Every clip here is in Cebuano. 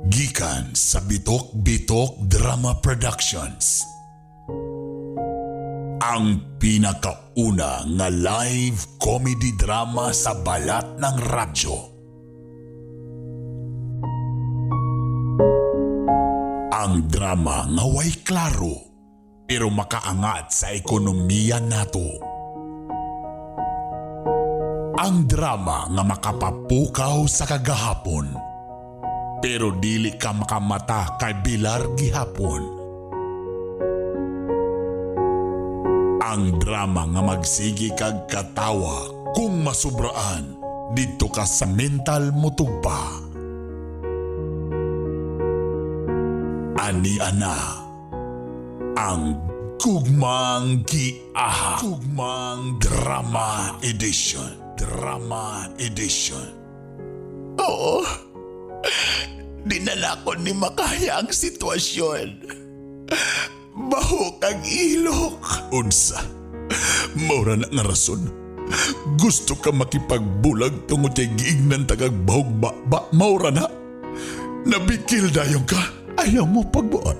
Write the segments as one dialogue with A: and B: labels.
A: Gikan sa Bitok Bitok Drama Productions. Ang pinakauna nga live comedy drama sa balat ng radyo. Ang drama nga way klaro pero makaangat sa ekonomiya nato. Ang drama nga makapapukaw sa kagahapon pero dili ka makamata kay Bilar gihapon. Ang drama nga magsigi kag katawa kung masubraan didto ka sa mental motugpa. Ani ana ang Gugmang Giaha. Gugmang Drama Edition. Drama Edition. Oo. Dinala ko ni makaya ang sitwasyon. Bahok ang ilok. Unsa? Maura na nga rason. Gusto ka makipagbulag tungod kay giignan tagag bahog ba, ba maura na. Nabikil dayon ka. Ayaw mo pagbuot.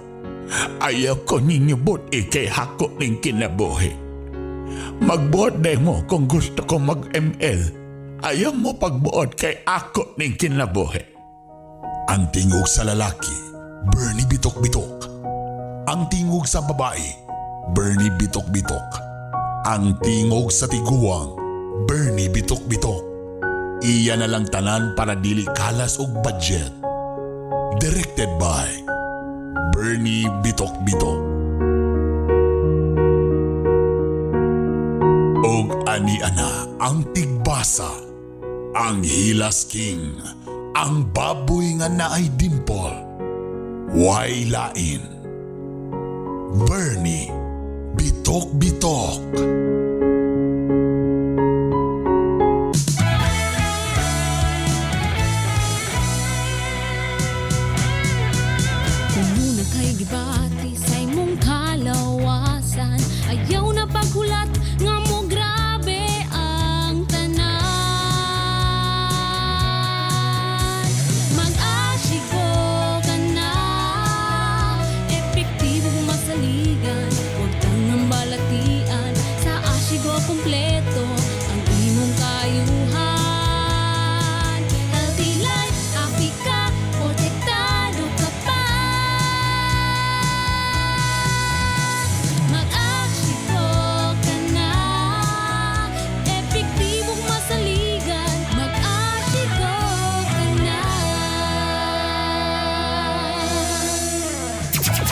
A: Ayaw ko ninyo but ikay hako ning kinabuhi. Magbuot day mo kung gusto ko mag-ML. Ayaw mo pagbuot kay ako ning kinabuhi. Ang tingog sa lalaki, Bernie Bitok-Bitok. Ang tingog sa babae, Bernie Bitok-Bitok. Ang tingog sa tiguang, Bernie Bitok-Bitok. Iya na lang tanan para dili kalas og budget. Directed by Bernie Bitok-Bitok. Og ani ana ang tigbasa, ang Hilas King, ang baboy nga naay dimple, way lain. Bernie Bitok Bitok.
B: Kung muna kay gibati sa imong kalawasan, ayaw na paghulat nga mo grabe ang tanan. Mag-asygo ka na, epektibo kung masaligan, huwag tangang balatian. Sa Ashigo kompleto ang imong kayuhan. Healthy life, happy ka, protektado ka pa. Mag-asygo ka na, epektibong masaligan. Mag-asygo ka na.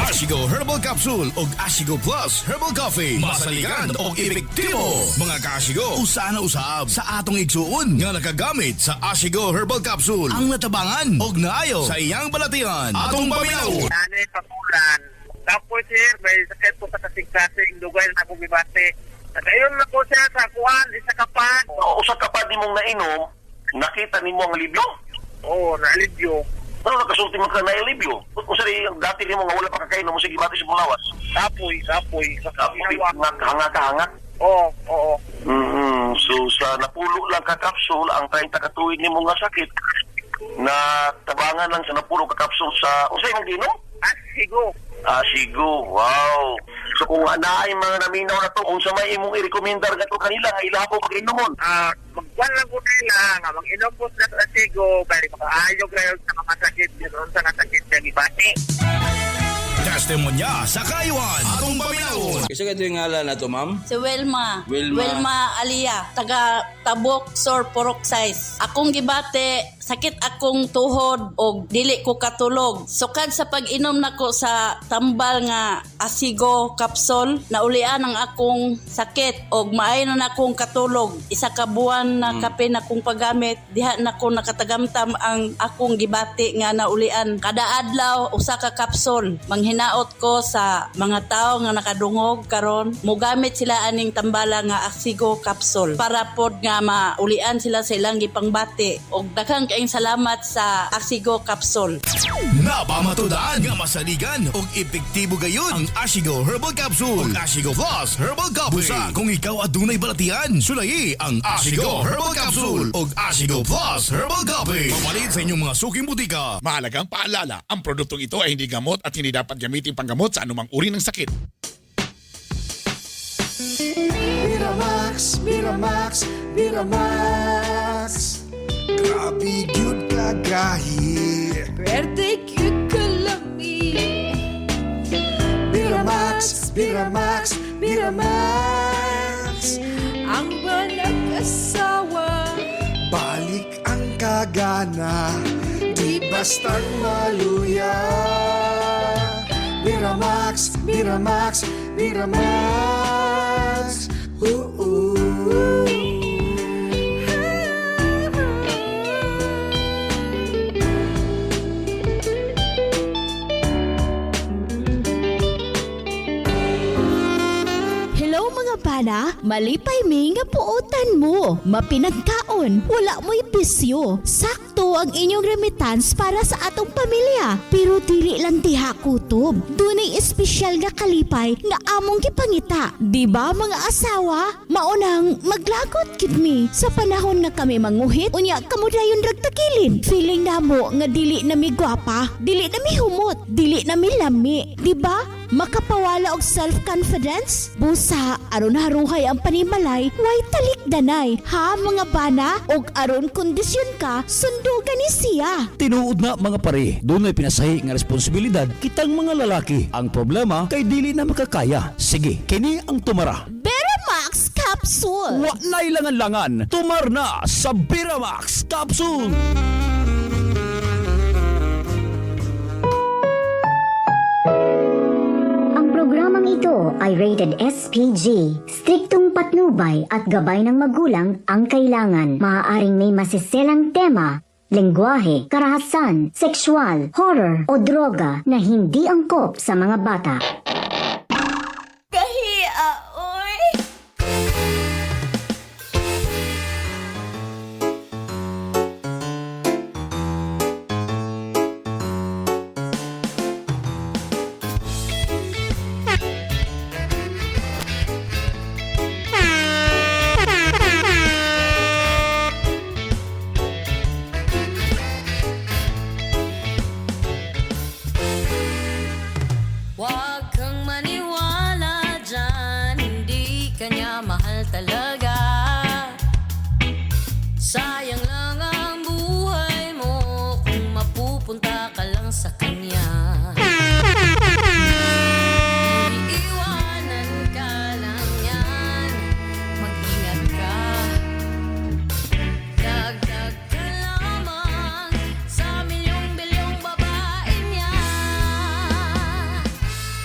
C: Ashigo Herbal Capsule og Ashigo Plus Herbal Coffee. Masaligan og epektibo. Mga kaashigo, usa na usab sa atong igsuon nga nakagamit sa Ashigo Herbal Capsule ang natabangan og naayo sa iyang balatian. Atong paminaw.
D: Nanay pakulan. Tapos sir, may sakit ko sa kasing-kasing, dugay na akong gibati. Nagayon na ko siya sa kuan, isa ka pa.
E: O, usa ka pa di mong nainom, nakita nimo ang libyo.
D: Oo, naalibyo.
E: Ano nakasulti man ka na ilibyo? Usa rin ang dati nimo nga wala pa kakainom mo sige bati sa mong lawas.
D: Kapoy, kapoy.
E: Kapoy, hanga ka hanga.
D: Oo, oo.
E: So sa napulo lang ka kapsul ang 30 ka tuig nimo nga sakit na tabangan lang sa napulo ka kapsul sa usa imong giinom?
D: Ah, sigo.
E: Ah, sigo. Wow. So kung naay mga naminaw na to, kung sa may imong i-recommendar gato kanila nga ilaha po pag-inomon.
D: Ah, magkuan lang ko nila nga mag-inom ko sila sa sigo kay makaayo kayo sa mga sakit, ganoon sa nga sakit sa gibati.
C: Testimonya sa kayuan. Atong paminaw.
F: Isa ka ito yung ngalan na to, ma'am?
G: Si Wilma.
F: Wilma.
G: Alia, taga Tabok, Sor Porok Size. Akong gibate, sakit akong tuhod og dili ko katulog. Sukad sa pag-inom nako sa tambal nga Asigo capsule, naulian ang akong sakit og maayo na akong katulog. Isa ka buwan na kape na akong paggamit, diha na ko nakatagamtam ang akong gibati nga naulian. Kada adlaw usa ka capsule. Manghinaot ko sa mga tao nga nakadungog karon, mogamit sila aning tambala nga Asigo capsule para pod nga nga maulian sila sa ilang gipangbati. Og daghang kaayong salamat sa Asigo Capsule.
C: Napamatudaan nga masaligan og epektibo gayud ang Ashigo Herbal Capsule ug Ashigo Plus Herbal Coffee. Busa kung ikaw adunay balatian, sulayi ang Ashigo Herbal Capsule ug Ashigo Plus Herbal Coffee. Mamalit sa inyong mga suking butika.
A: Mahalagang paalala, ang produktong ito ay hindi gamot at hindi dapat gamitin panggamot sa anumang uri ng sakit.
H: Miramax, Miramax, Miramax. Grabe gyud kagahi.
I: Pwerte cute kalami.
H: Miramax, Miramax, Miramax.
I: Ang banag-asawa.
H: Balik ang kagana, di bastang maluya. Miramax, Miramax, Miramax. Oo.
J: Hello mga bana, malipay mi nga puotan mo. Mapinagkaon, wala mo'y bisyo. Sakto ang inyong remittance para sa atong pamilya. Pero dili lang diha kutob. Dunay espesyal nga kalipay nga among gipangita. Di ba mga asawa? Maunang maglagot gid mi sa panahon nga kami manguhit unya kamo dayon ragtakilid. Feeling namo nga dili na mi gwapa, dili na mi humot, dili na mi lami. Di ba? Makapawala og self-confidence? Busa, aron haruhay ang panimalay, way talikdanay. Ha mga bana, og aron kondisyon ka, sundugan ni siya.
K: Tinuod na mga pare, dunay pinasahi nga responsibilidad kitang mga lalaki. Ang problema kay dili na makakaya. Sige, kini ang tumara.
J: Beramax Capsule!
K: Wa na'y langan-langan, tumar na sa Beramax Capsule.
L: Ang programang ito ay rated SPG. Striktong patnubay at gabay ng magulang ang kailangan. Maaaring may masiselang tema, lengguwahe, karahasan, sexual, horror o droga na hindi angkop sa mga bata.
B: Kahia, oy! Huwag kang maniwala dyan, hindi ka niya mahal talaga. Sayang lang ang buhay mo kung mapupunta ka lang sa kanya. Iiwanan ka lang yan, mag-ingat ka. Dagdag ka lamang sa milyong-bilyong babae niya.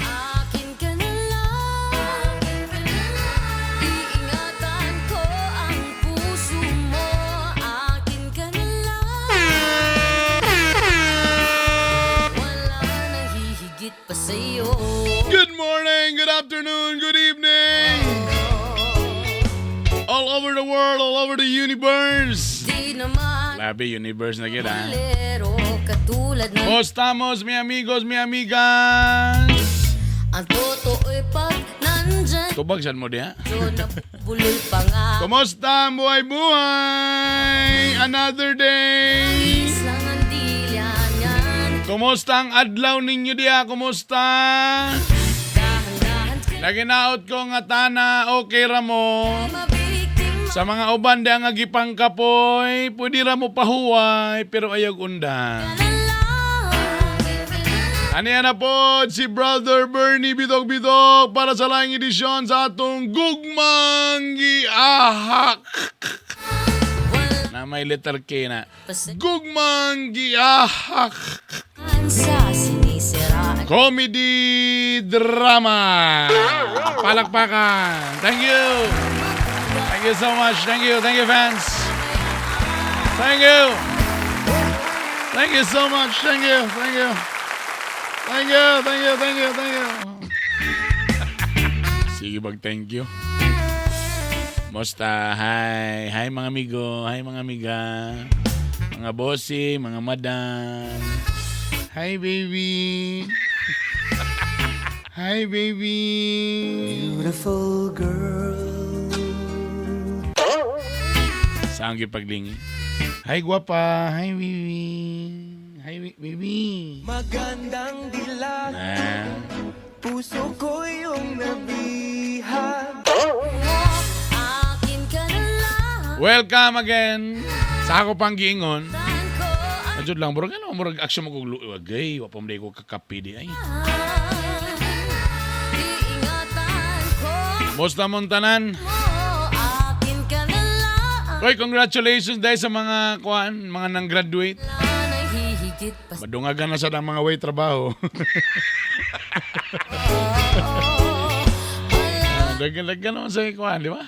B: Akin ka na lang. Iingatan ko ang puso mo. Akin ka na lang. Wala nang hihigit pa sa'yo.
M: Good morning, good afternoon, good evening. All over the world, all over the universe.
B: Di naman
M: Grabe, universe na kita.
B: bolero katulad ng
M: ¿Cómo estamos, mi amigos, mi amigas?
B: ang totoo'y pag nandyan.
M: Tubag saan mo diha?
B: Bulol pa nga.
M: Kumusta ang buhay-buhay? Another day.
B: Islang ang dilya niyan.
M: Kumusta ang adlaw ninyo diha? Kumusta?
B: Dahan-dahan ka
M: Naginaot ko nga tana, okay ra mo.
B: mabiktima.
M: Sa mga uban diha nga gipangkapoy, pwede ra mo pahuway, pero ayaw undang. Aniya na po si Brother Bernie Bidog Bidog para sa laing edisyon sa atong Gugmang Giahak. Na may letter K na. Gugmang Giahak.
B: Sa sinisiraan.
M: Comedy drama. Palakpakan. Thank you. Thank you so much. Thank you. Thank you, fans. Thank you. Thank you so much. Thank you. Thank you. Thank you. Thank you. Thank you. Thank you. Sige bag, thank you. Musta? Hi. Hi mga amigo. Hi mga amiga. Mga bossy, mga madam.
N: Hi, baby. Hi, baby.
H: Beautiful girl.
M: Saan gipaglingi?
N: Hi, guwapa. Hi, baby. Hi, baby.
O: Magandang dilag,
M: Ah.
O: puso ko yung nabihag.
B: Akin ka na lang.
M: Welcome again sa ako pang giingon. Adjud lang, murag ano, murag action mo kog luwagay, wa pa man ko kakape di ay.
B: Iingatan ko.
M: Musta mong tanan?
B: Akin ka na lang.
M: Oy, congratulations dahil sa mga kuan, mga nang graduate.
B: Na'y hihigit pa
M: Madungagan na sa mga way trabaho. Dagan-dagan naman sa kuan, di ba?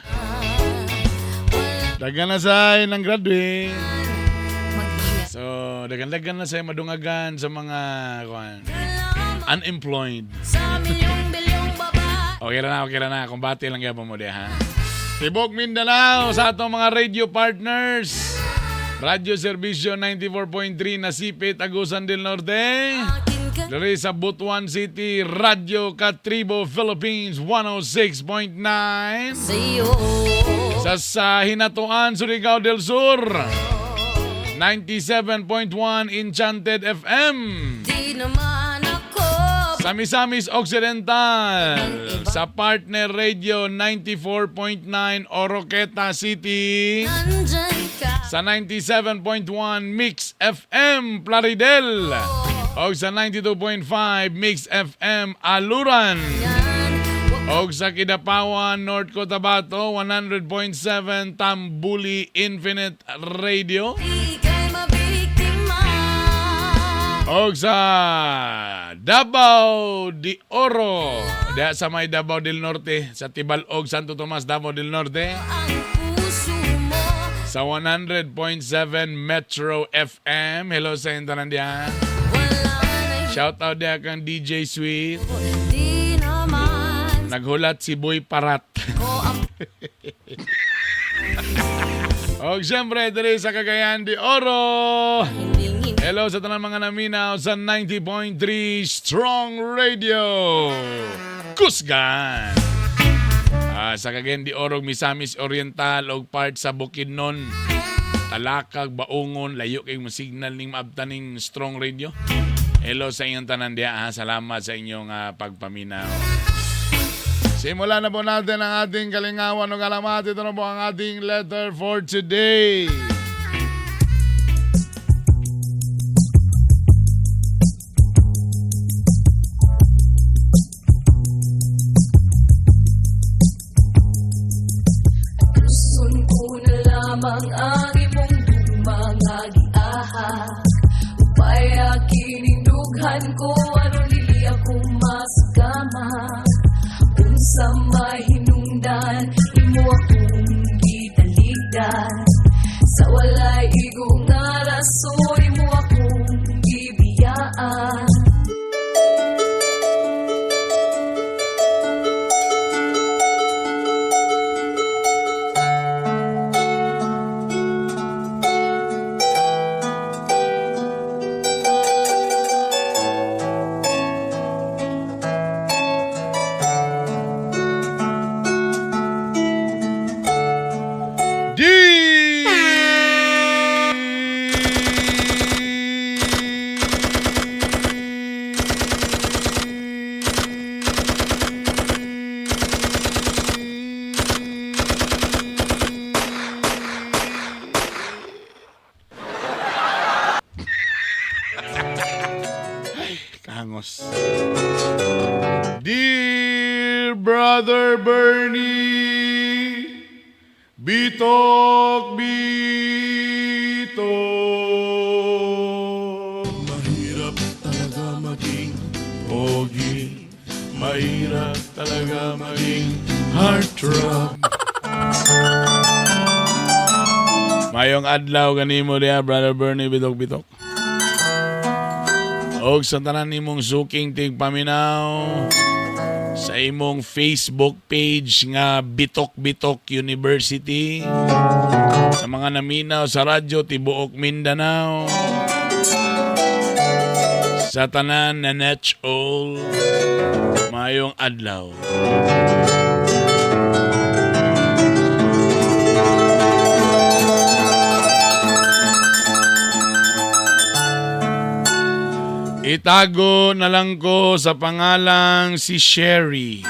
M: Dagan na sa nang graduate. So, dagan-dagan na sa madungagan sa mga kuan, unemployed.
B: sa milyong-bilyong babae.
M: Okay ra na, okay ra na. Kumbate lang gyapon mo diha, ha. Tibok Mindanao sa atong mga radio partners. Radyo Serbisyo 94.3 Nasipit, Agusan del Norte. Diri sa Butuan City, Radyo Katribo Philippines 106.9.
B: Sa'yo.
M: Sa Hinatuan, Surigao del Sur. 97.1 Enchanted FM.
B: Di naman ako
M: Sa Misamis Occidental, sa Partner Radio 94.9 Oroqueta City,
B: nandyan ka.
M: sa 97.1 Mix FM Plaridel, o sa 92.5 Mix FM Aluran, o sa Kidapawan, North Cotabato, 100.7 Tambuli Infinite Radio,
B: Di kay mabiktima.
M: Og sa Davao de Oro, diha sa may Davao del Norte, sa Tibalog, Santo Tomas, Davao del Norte,
B: Puso mo.
M: sa 100.7 Metro FM. Hello sa inyo tanan diha. Shout out diha kang DJ Sweet.
B: Di naman
M: Naghulat si Boy Parat.
B: ko ang
M: Og siyempre, diri sa Cagayan de Oro. Hello sa tanan mga naminaw sa 90.3 Strong Radio. Kusgan. Sa Cagayan de Oro, Misamis Oriental og part sa Bukidnon. Talakag, Baungon, layo kay mo signal ning maabtan ning Strong Radio. Hello sa inyong tanan diha, ha. Salamat sa inyong pagpaminaw. Simulan na po natin ang ating kalingawan ng alamat. Ito na po ang ating letter for today.
I: Gusto ko na lamang ang imong mga giahak. Upay akinindughan ko aron dili ako masugama. Unsa may hinungdan imo akong gitaligdan. Sa walay igo nga rason imo akong gibiyaan.
M: D! Kahangos. Dear Brother Bernie, Bitok, bitok. Mahirap talaga maging pogi. Mahirap talaga maging heartthrob. Mayong adlaw kanimo diha, Brother Bernie, bitok bitok. Og sa tanan nimong suking tigpaminaw sa imong Facebook page nga Bitok Bitok University, sa mga naminaw sa radyo tibuok Mindanao, sa tanan na all, mayong adlaw. Itago na lang ko sa pangalang si Sherry.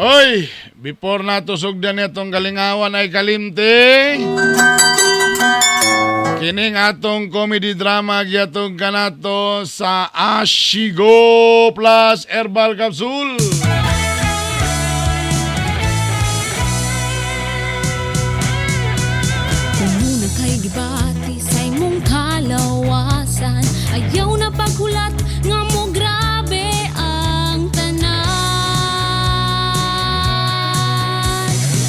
M: Oy, before nato sugdan itong galingawan ay kalimti. Kining atong comedy drama giatong kanato sa Ashigo Plus Herbal Capsule.
B: Muna kay gibati sa imong kalawasan. Ayaw na paghulat nga mo grabe ang tanan.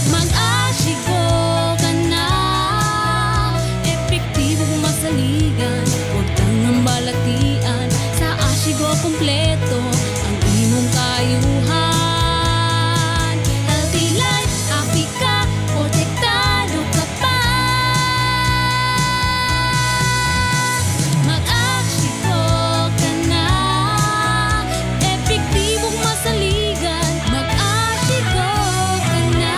B: Mag-Ashigo ka na, epektibo kung masaligan. Huwag tangang balatian, sa Ashigo kompleto ang imong kayuhan. Healthy life, happy ka, protektado ka pa. Mag-Ashigo ka na, epektibong masaligan. Mag-Ashigo ka na.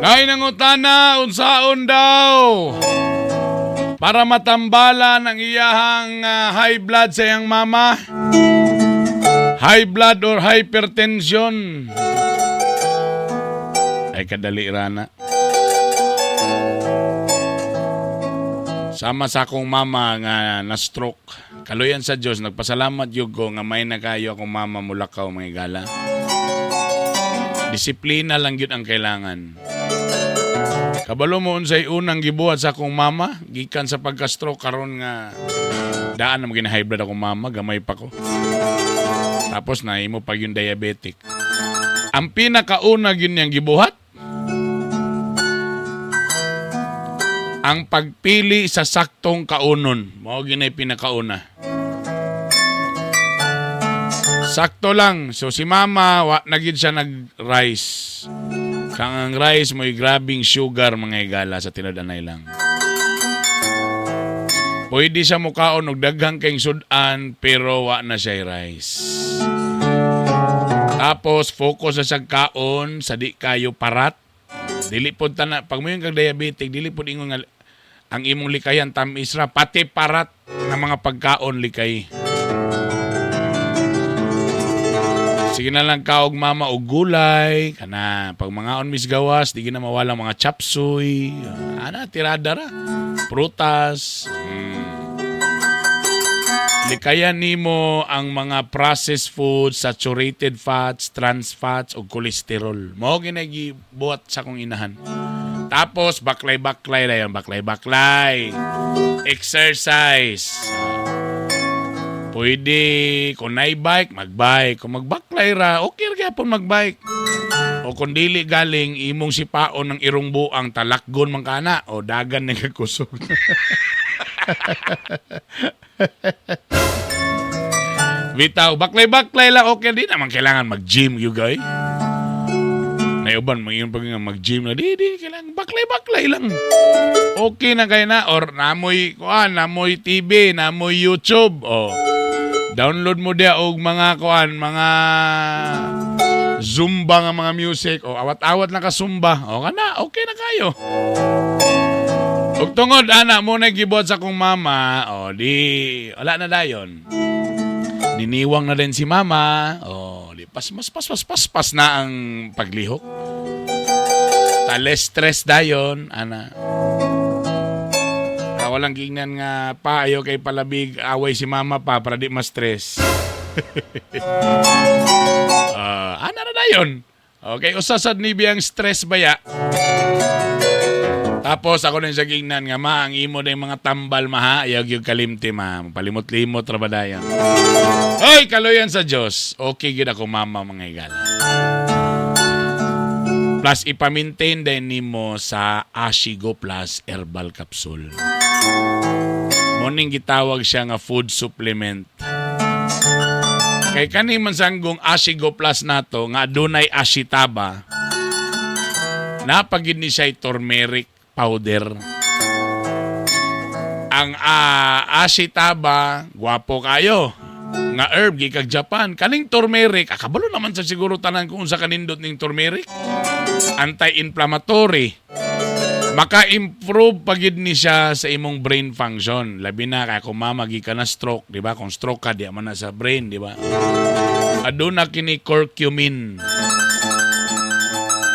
M: Nay nangutana unsaon daw para matambalan ang iyahang high blood sa iyang mama. High blood or hypertension. Ay kadali rana. Sama sa akong mama nga na-stroke. Kaluyan sa Dios, nagpasalamat gyud ko nga may nakayo akong mama mulakaw mga igala. Disiplina lang gyud ang kailangan. Kabalo mo unsay unang gibuhat sa akong mama gikan sa pagka-stroke karon nga daan na maging high blood akong mama, gamay pa ko. Tapos nahimo pag yung diabetic. Ang pinakauna gyud niyang gibuhat, ang pagpili sa saktong kaunon. Mao gyud nay pinakauna. Sakto lang. So si mama wa na gyud siya nag-rice. Kang ang rice mo'y grabing sugar mga igala sa tinud-anay lang. Pwede siya mukaon og daghang kayong sudan pero wa na siya rice. Tapos focus sa siyang kaon sa di kayo parat. Dili pod tana pag moingon kag diabetic dili pod ingon nga ang imong likayan tamis ra, pati parat nga mga pagkaon likay. Sige na lang kaog mama og gulay kana pag mangaon mis gawas di gina mawala mga chapsuy. Ana tirada ra. Prutas. Likayan nimo ang mga processed food, saturated fats, trans fats ug kolesterol. Mao gyud gibuhat sa akong inahan. Tapos baklay-baklay na yon, baklay-baklay. Exercise. Pwede kung naay bike, magbike. Kung magbaklay ra, okay ra gyapon magbike. O kung dili galing imong sipaon ng irong buang talakgon man kana o dagan ni kakusog. Bitaw, baklay-baklay lang okay di naman kailangan mag-gym you guys. Naiuban mo yung pag mag-gym na di kailangan baklay-baklay lang. Okay na kayo na or namoy kuan, namoy TV, namoy YouTube. O download mo dia og mga kuan, mga Zumba nga mga music o awat-awat na ka Zumba. O kana, okay na kayo. Ug tungod ana mo na gibuhat sa akong mama, o di wala na dayon. Niniwang na din si mama, o di pas mas pas pas pas pas na ang paglihok. Tales stress dayon ana. Walang gingnan nga pa ayo kay palabig away si mama pa para di ma-stress. Ana na dayon. Okay, usa sad ni biyang stress baya. Tapos ako din sa gingnan nga ma, ang imo na yung mga tambal maha, ayaw gyud kalimti ma. Palimot-limot ra ba dayon. Hoy, kaluyan sa Dios. Okay gyud ako mama mga higala. Plus ipa-maintain din nimo sa Ashigo Plus Herbal Capsule. Morning gitawag siya nga food supplement. Kay kani man sanggong Ashigo Plus nato nga adunay ashitaba, napagid ni siya turmeric powder. Ang ashitaba, gwapo kayo nga herb gikag Japan. Kaning turmeric, akabalo naman sa siguro tanan kung unsa kanindot ning turmeric. Anti-inflammatory. Maka-improve pagid ni siya sa imong brain function. Labi na kay kung mamagi ka na stroke, di ba? Kung stroke ka, di man na sa brain, di ba? Aduna kini curcumin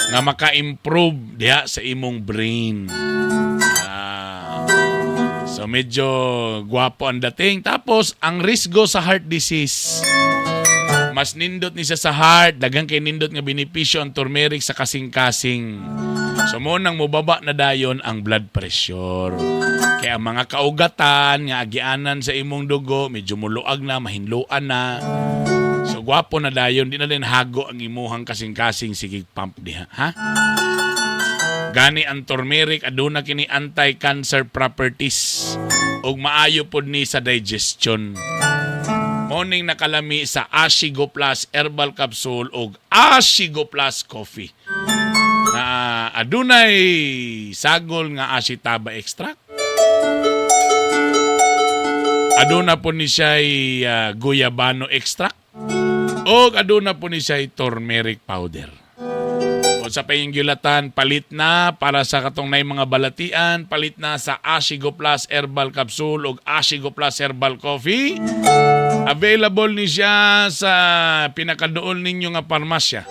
M: nga maka-improve diha sa imong brain. So medyo gwapo ang dating. Tapos ang risgo sa heart disease. Mas nindot ni siya sa heart, daghang kay nindot nga benepisyo ang turmeric sa kasing-kasing. So mo nang mobaba na dayon ang blood pressure. Kaya ang mga kaugatan nga agianan sa imong dugo, medyo muluag na, mahinluan na. So gwapo na dayon, di na din hago ang imuhang kasing-kasing sige pump diha, ha? Gani ang turmeric aduna kini anti-cancer properties ug maayo pod ni sa digestion. Morning nakalami sa Ashigo Plus Herbal Capsule ug Ashigo Plus Coffee. Na adunay sagol nga ashitaba extract. Aduna po ni siya'y guyabano extract. O aduna po ni siya'y turmeric powder. O sa pahingulatan, palit na para sa katong nay mga balatian, palit na sa Ashigo Plus Herbal Capsule o Ashigo Plus Herbal Coffee. Available ni siya sa pinakadool ninyo nga parmasya.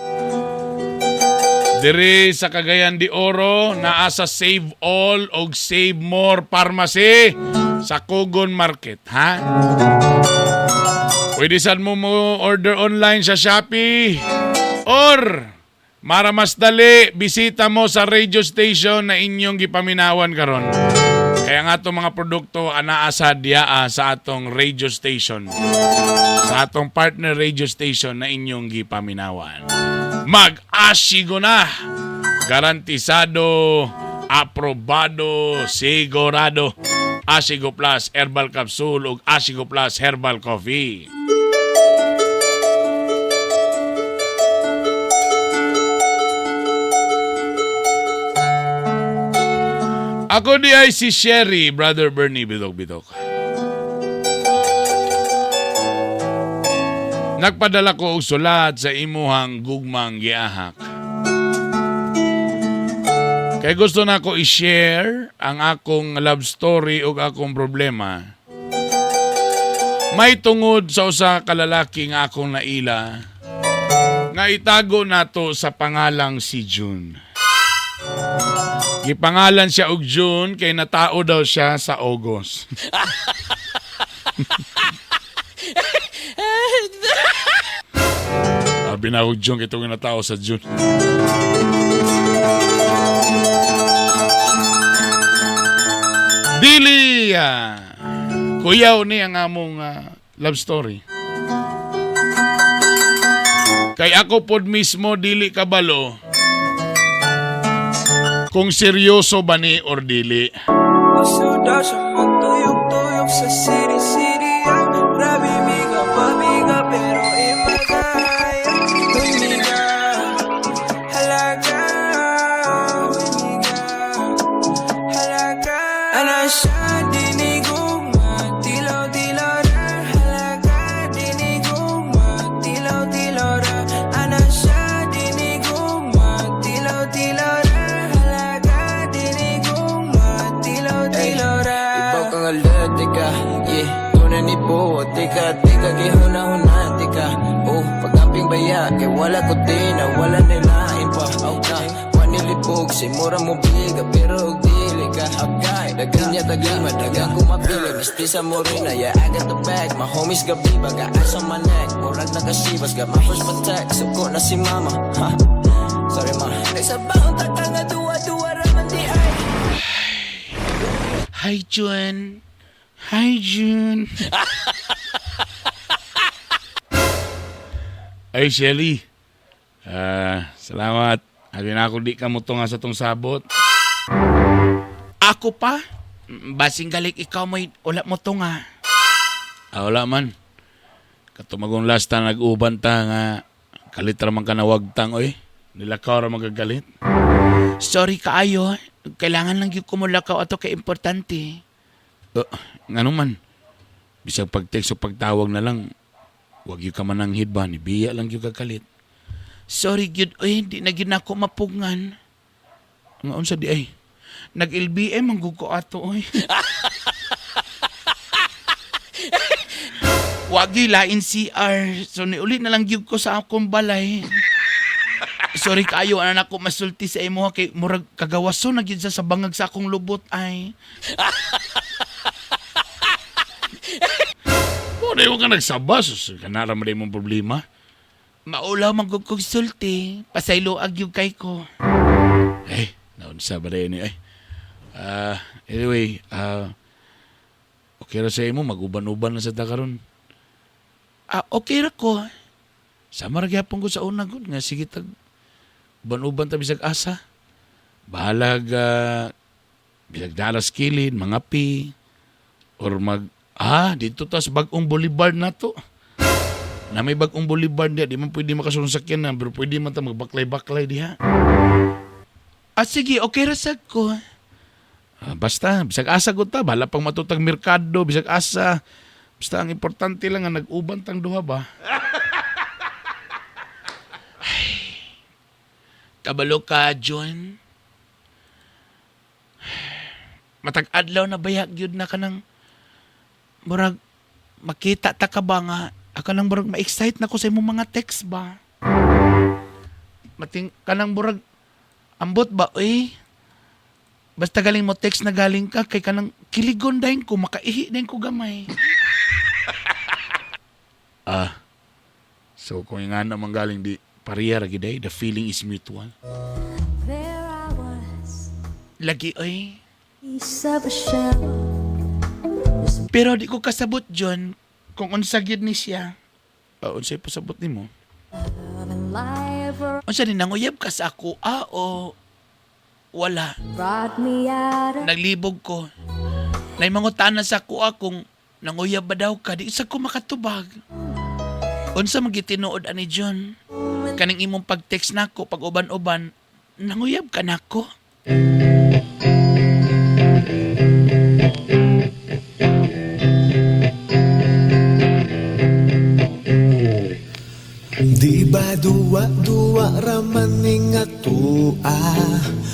M: Diri sa Cagayan de Oro, naa sa Save All og Save More Pharmacy sa Cogon Market, ha? Pwede sad mo mo order online sa Shopee or mara mas dali, bisita mo sa radio station na inyong gipaminawan karon. Kaya nga itong mga produkto anaa sa diaa sa atong radio station. Sa atong partner radio station na inyong gipaminawan. Mag-asigo na! Garantisado, aprobado, sigurado. Asigo Plus Herbal Capsule ug Asigo Plus Herbal Coffee. Ako di ay si Sherry, Brother Bernie Bidok-Bidok. Nagpadala ko og sulat sa imuhang gugmang giahak. Kay gusto na ko i-share ang akong love story ug akong problema. May tungod sa usa ka lalaki nga akong naila nga itago nato sa pangalang si June. Gipangalan siya og June kay natao daw siya sa August. Sabi na og June kitong natao sa June. Dili kuyaw ni ang among love story. Kay ako pod mismo dili kabalo kung seryoso ba ni or dili.
O: Gusto daw siya magtuyok-tuyok sa city-city. Grabe miga, mamiga, pero imagaya. Uy miga, halaga. Uy miga, halaga. Ana siya dinigugma, tilaw-tilaw ra. Halaga dinigugma, tilaw-tilaw ra. Ana siya dinigugma, tilaw-tilaw ra. Halaga dinigugma, tilaw-tilaw ra.
P: Ibaw kang alert, tika, yeah. Tunay ni po, tika, tika, gihuna-huna, tika. Oh, pag-amping baya, kay wala ko din, wala nilain pa. Okay, wanilibog, simura mo biga, pero og dili ka. Okay, dagan niya taglima, dagan ko mapili, mistisa mo rin, yeah, I got the bag, my homies gabi, baga ice on my neck, murag nakasibas, got my first protect, suko na si mama, ha.
O: Butang nga duwa-duwa raman di ay.
N: Hi, June. Hi, June. Ay, Shelly. Ah, salamat. Abi na ako di ka mo nga sa tong sabot.
Q: Ako pa? Basing galik ikaw mo'y wala mo to nga.
N: Ah, wala man. Katumagong last ta nag-uban ta nga kalit ra man ka nawagtang oy. Nilakaw ra magagalit.
Q: Sorry kaayo. Kailangan lang gyud ko mulakaw ato kay importante.
N: Ngano man. Bisag pag-text o pagtawag na lang, wag gyud ka mananghid ba, ni biya lang gyud ka kalit.
Q: Sorry gyud oy, di na gyud nako mapugngan.
N: Nga unsa di ay?
Q: Nag-LBM ang ko ato oy. Wag gyud lain CR. So niuli na lang gyud ko sa akong balay. Sorry kaayo ana nako masulti sa imo kay murag kagawason na gyud sa bangag sa akong lubot ay.
N: Mo na ka nagsaba, sus, kanara man mong problema.
Q: Maulaw man gud kog sulti, pasaylo ag gyud kay ko.
N: Eh, naunsa ba rin ay. Ah, anyway, okay ra sa imo mag-uban-uban na sa ta karon.
Q: Ah, okay ra ko.
N: Sama ra gyapon ko sa una gud nga sige tag uban-uban ta bisag asa. Bahalag bisag dalas kilid, mga pi or mag dito ta sa bag-ong boulevard na to. Na may bag-ong boulevard diha, di man pwede makasulong sakyan na, pero pwede man ta magbaklay-baklay diha.
Q: Ah, sige, okay ra sad ko.
N: Ah, basta, bisag asa gud ta, bahala pang matutag merkado, bisag asa. Basta ang importante lang nga nag-uban tang duha ba.
Q: Kabalo ka, John. Matag adlaw na bayag gyud na kanang murag makita ta ka ba nga ako nang murag ma-excite na ko sa imong mga text ba. Mating kanang murag ambot ba oy. Basta galing mo text na galing ka kay kanang kiligon dahin ko makaihi dahin ko gamay.
N: Ah. So kung nga naman galing di pareha ra gid ay, the feeling is mutual.
B: There I was,
Q: Lagi oy.
B: piece of a shell.
Q: Pero di ko kasabot John kung unsa gyud ni siya.
N: Ah, unsay pasabot nimo?
B: And life
Q: Unsa ni nanguyab ka sa ako o wala.
B: brought me out of
Q: Naglibog ko. Naimangutana sa ako kung nanguyab ba daw ka, di sa ko makatubag. Unsa magitinuod ani John? Kaning imong pag-text nako pag uban-uban, nanguyab ka nako.
H: Di ba duwa-duwa raman ni nga tua?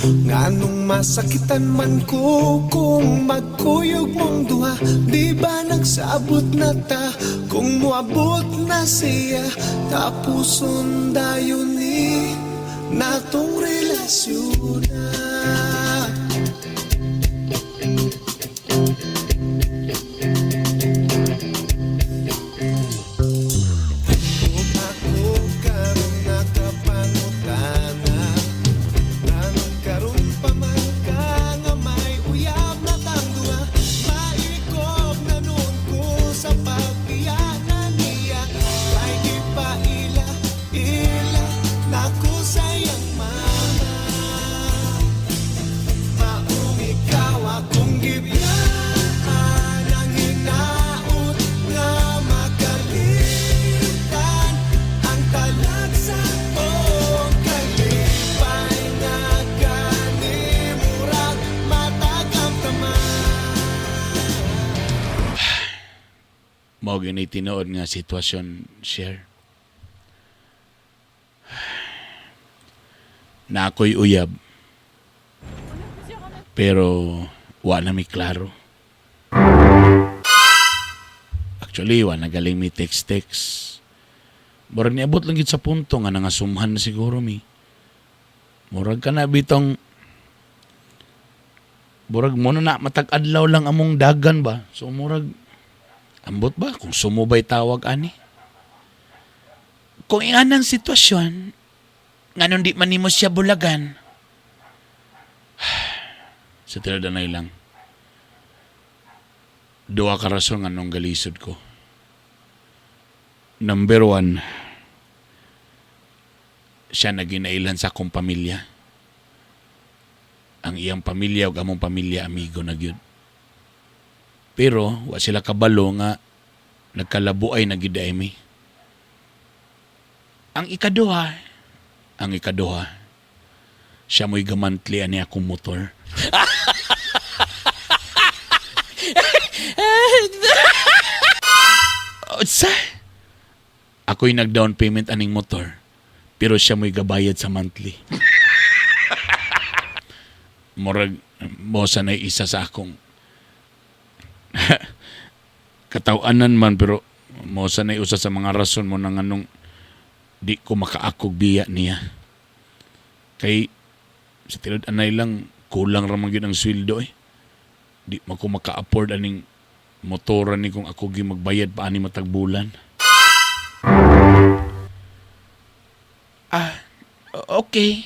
H: Nganong masakitan man ko kung magkuyog mong duha? Di ba nagsabot na ta kung moabot na siya? Tapuson dayon ni natong relasyon na. Ug ako karon nakapangutana, nganong karon pa man ka nga may uyab na tang duha? Maikog na noon ko sa pagbiya na niya, kay gipaila ila nako sa iyang mama. Maong ikaw akong gibiyaan ang hinaot nga makalimtan ang talagsa o kalipay nga kanimurag matagamtaman.
N: Mao gyud tinuod nga sitwasyon, share. Na ako'y uyab. Pero wa na mi klaro. Actually, wa na galing mi text-text. Murag niabot lang gid sa punto nga nangasumhan na siguro mi. Murag ka na bitong murag mo na matag-adlaw lang among dagan ba. So murag ambot ba kung sumubay tawag ani.
Q: Kung inganang sitwasyon, nganong di man nimo siya bulagan,
N: Sa tinuod-anay lang, duha ka rason nganong galisod ko. Number one, siya na ginailhan sa akong pamilya. Ang iyang pamilya ug among pamilya amigo na gyud. Pero wa sila kabalo nga nagkalabuay na gyud mi. Ang ikaduha, siya mo'y ga-monthly ani akong motor. Unsa? Ako'y nag-down payment aning motor, pero siya mo'y gabayad sa monthly. Murag mo sa na isa sa akong katawanan man, pero mo sa na usa sa mga rason mo na nganong di ko makaakog biya niya. Kay sa tinud anay lang, kulang ra man gyud ang sweldo eh. Di man ko maka-afford aning motora ni kung ako gyud magbayad pa ani matag bulan. Ah, okay.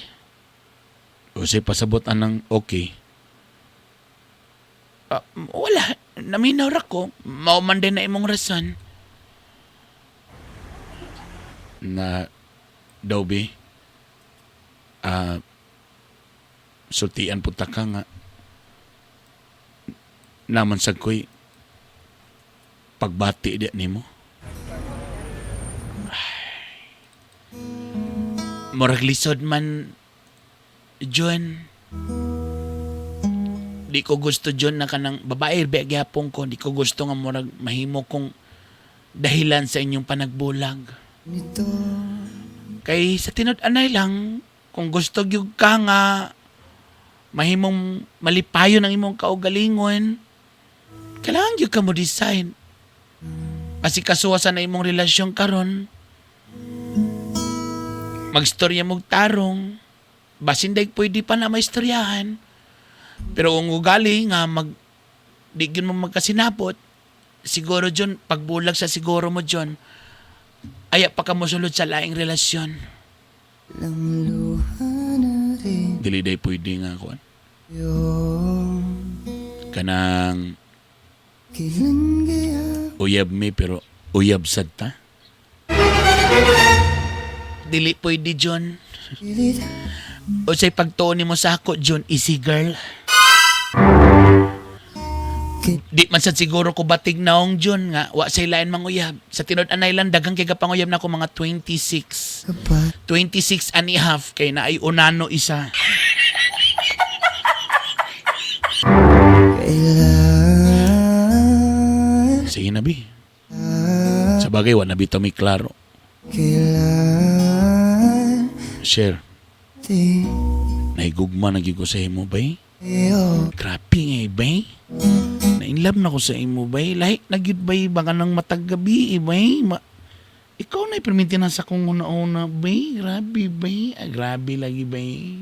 N: Unsay pasabot anang okay? Ah, wala. Naminaw ra ko. Mao man din na imong rason. Na daw be, sultian po ta ka nga naman sa ko'y pagbati di nimo. Ay. Murag lisod man, John. Di ko gusto, John, na kanang babae ba gyapon ko. Di ko gusto nga murag mahimo kong dahilan sa inyong panagbulag. Kay sa tinud-anay lang, kung gusto gyud ka nga mahimong malipayon ang imong kaugalingon, kailangan gyud ka mo decide. Kasi kasuwa sa na imong relasyon karon, magstorya mog tarong, basin day pwede pa na maistoryahan. Pero kung ugali nga di gyud mo magkasinabot, siguro John, pagbulag sa siguro mo John, aya pa ka mosulod sa laing relasyon. Dili day pwede nga kuan. Kanang uyab mi pero uyab sad ta. Dili pwede, John. Unsay pagtuon nimo sa ako, John, easy girl. Di man sad siguro ko batig naong, John, nga wa say lain manguyab. Sa tinud anay lang, daghang kay gapanguyab na ako, mga 26. 26 and a half kay na ay unano isa. Sige na bi. Sa bagay wa na bitaw mi klaro. Share. Nahigugma na gyud ko sa imo bay. Grabe nga eh, bay. Na-inlove na ko sa imo bay. Lahi na gyud bay baka nang matag gabi eh, bay. Ikaw na iperminti na sa kong una-una bay. Grabe bay. Ah, grabe lagi bay.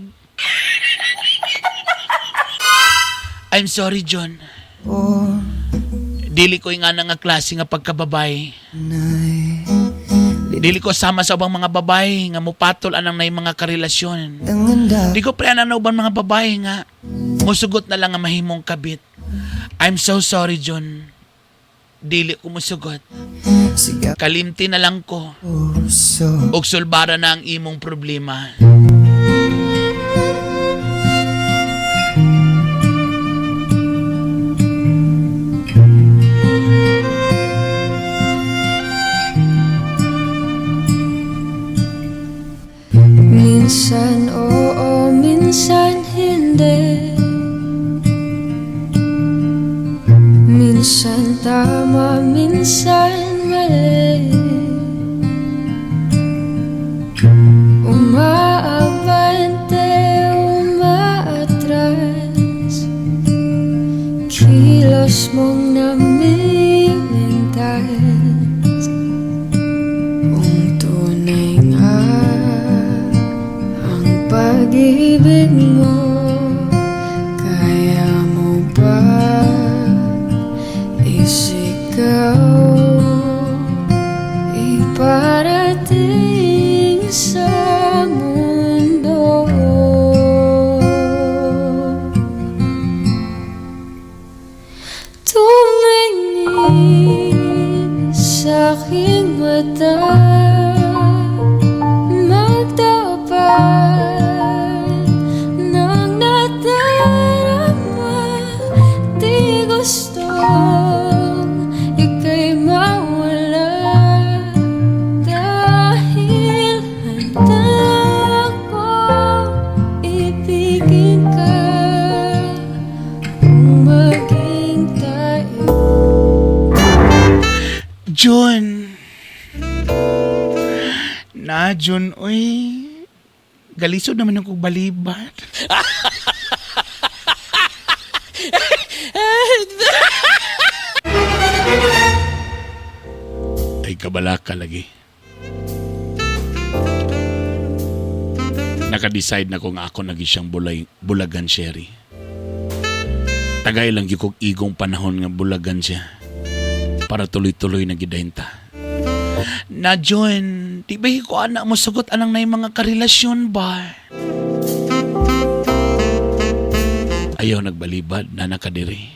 N: I'm sorry, John. Dili ko nga nga klase nga pagkababay. Dili ko sama sa ubang mga babae nga mupatol anang nay mga karelasyon. Di ko pre anang ubang mga babae nga musugot na lang nga mahimong kabit. I'm so sorry, John. Dili ko musugot. Kalimti na lang ko. Og sulbara na ang imong problema.
I: Minsan oo, minsan hindi. Minsan tama, minsan mali. Umaabante, umaatras. Kilos mong namimintas. Kung tunay nga ang pag-ibig mo, kaya mo ba isigaw, iparating sa mundo?
Q: Na, Jun, uy. Galisod naman akong balibat.
N: Ay kabalaka lagi. Naka-decide na ko nga ako nagi siyang bulay, bulagan Sherry. Tagay lang gyud kog igong panahon nga bulagan siya. Para tuloy-tuloy na gidenta.
Q: Na, Jun, di ba ko anak mo sugot anang na mga karelasyon ba?
N: Ayaw nagbalibad na nakadiri.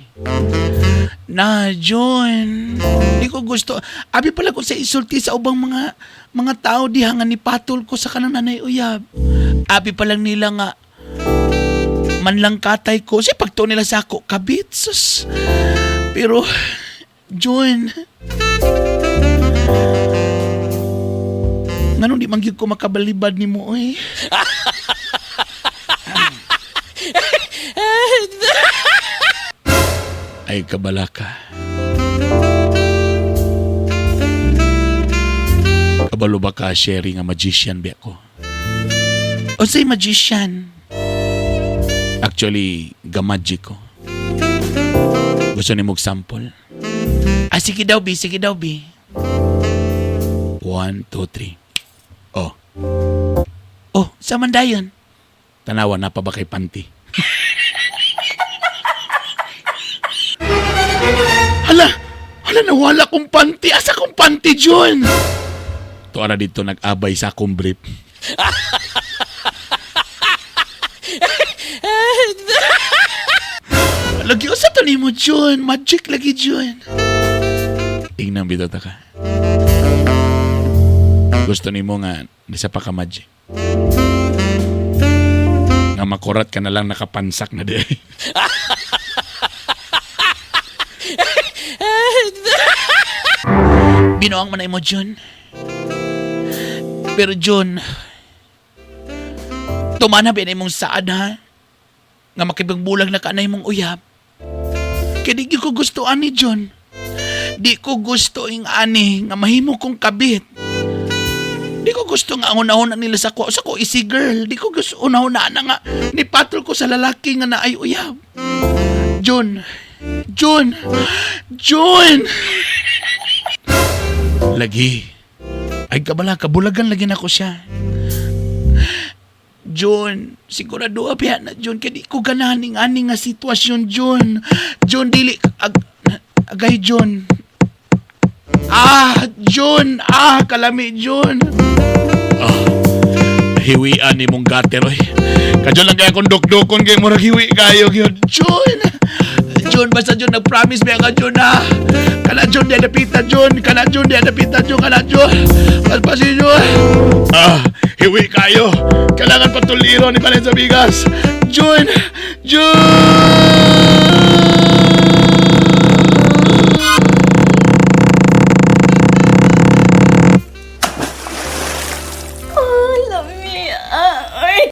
Q: Na, John. Di ko gusto. Abi pala ko sa isulti sa ubang mga tao diha nga nipatol ko sa kanang nanay uyab. Abi pa lang nila nga manlang katay ko. Si pagtuo nila sa ako, kabit. Sus. Pero, John, nganong di man gyud ko makabalibad ni mo, oy.
N: Ay kabalaka. Kabalo ba ka, Sherry, nga magician ba ako?
Q: Unsay magician?
N: Actually, gamagic ko. Gusto ni mong sample?
Q: Ah, sige daw, bi. Sige daw, bi.
N: 1, 2, 3. Oh,
Q: Oh, sa man dayon?
N: Tanawa na pa ba kay panty?
Q: Hala! Hala, nawala kong panty. Asa kong panty, John?
N: Tuara dito nag-abay sa akong brief.
Q: Lagi, usa to nimo, John. Magic lagi, John.
N: Tingnan bitaw ta ka. Gusto nimo nga di sa pa ka magic. Nga makurat ka na lang nakapansak na di.
Q: Binuang man na mo, John. Pero, John, tumana ba imong saad, ha? Nga makibagbulag na ka na imong uyab. Kaya di ko gusto ani, John. Di ko gusto ing ani nga mahimo kong kabit. Di ko gusto nga ang unahon nila sa ko. Sa ko isi girl. Di ko gusto unahon na nga ni patrol ko sa lalaki nga naay uyab. John. John. John.
N: Lagi.
Q: Ay kabala, kabulagan lagi na ko siya. John, sigurado abiya na John, kaya di ko ganahan ning ani nga sitwasyon, John. John, dili, agay John. Ah, John, ah, kalami, John.
N: Hiwian ni mong gater oy. Kadyo lang kaya kung dukdukon kay murag hiwi kayo gyud.
Q: John! John, basta John, nag-promise me ka, John, ah. Kana, John, di adapita, John. Kana, John, di adapita, John. Kana, John. Paspasin, John.
N: Ah, hiwi kayo. Kailangan patuliro ni Palen sa bigas.
Q: John! John!
G: Oh, lami. Ah, ay.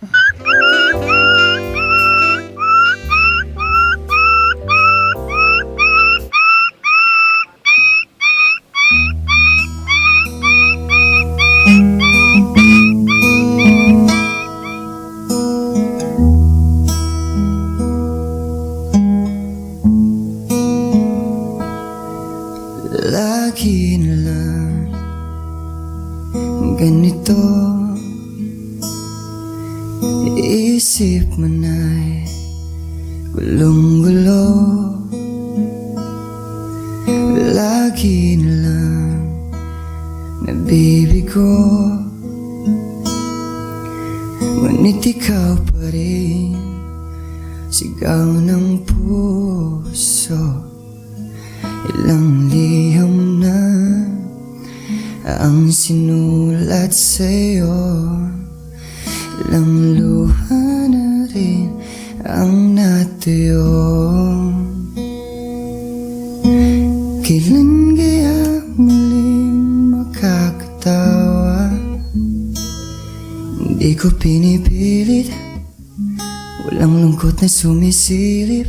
I: Lagi na lang ganito. Isip mo na'y gulong-gulo. Lagi na lang nabibigo. Ngunit ikaw pa rin, sigaw ng puso. Ilang liham na ang sinulat sa'yo. Ilang luha na rin ang natuyo. Kailan kaya muling makakatawa? Hindi ko pinipilit, walang lungkot na sumisilip.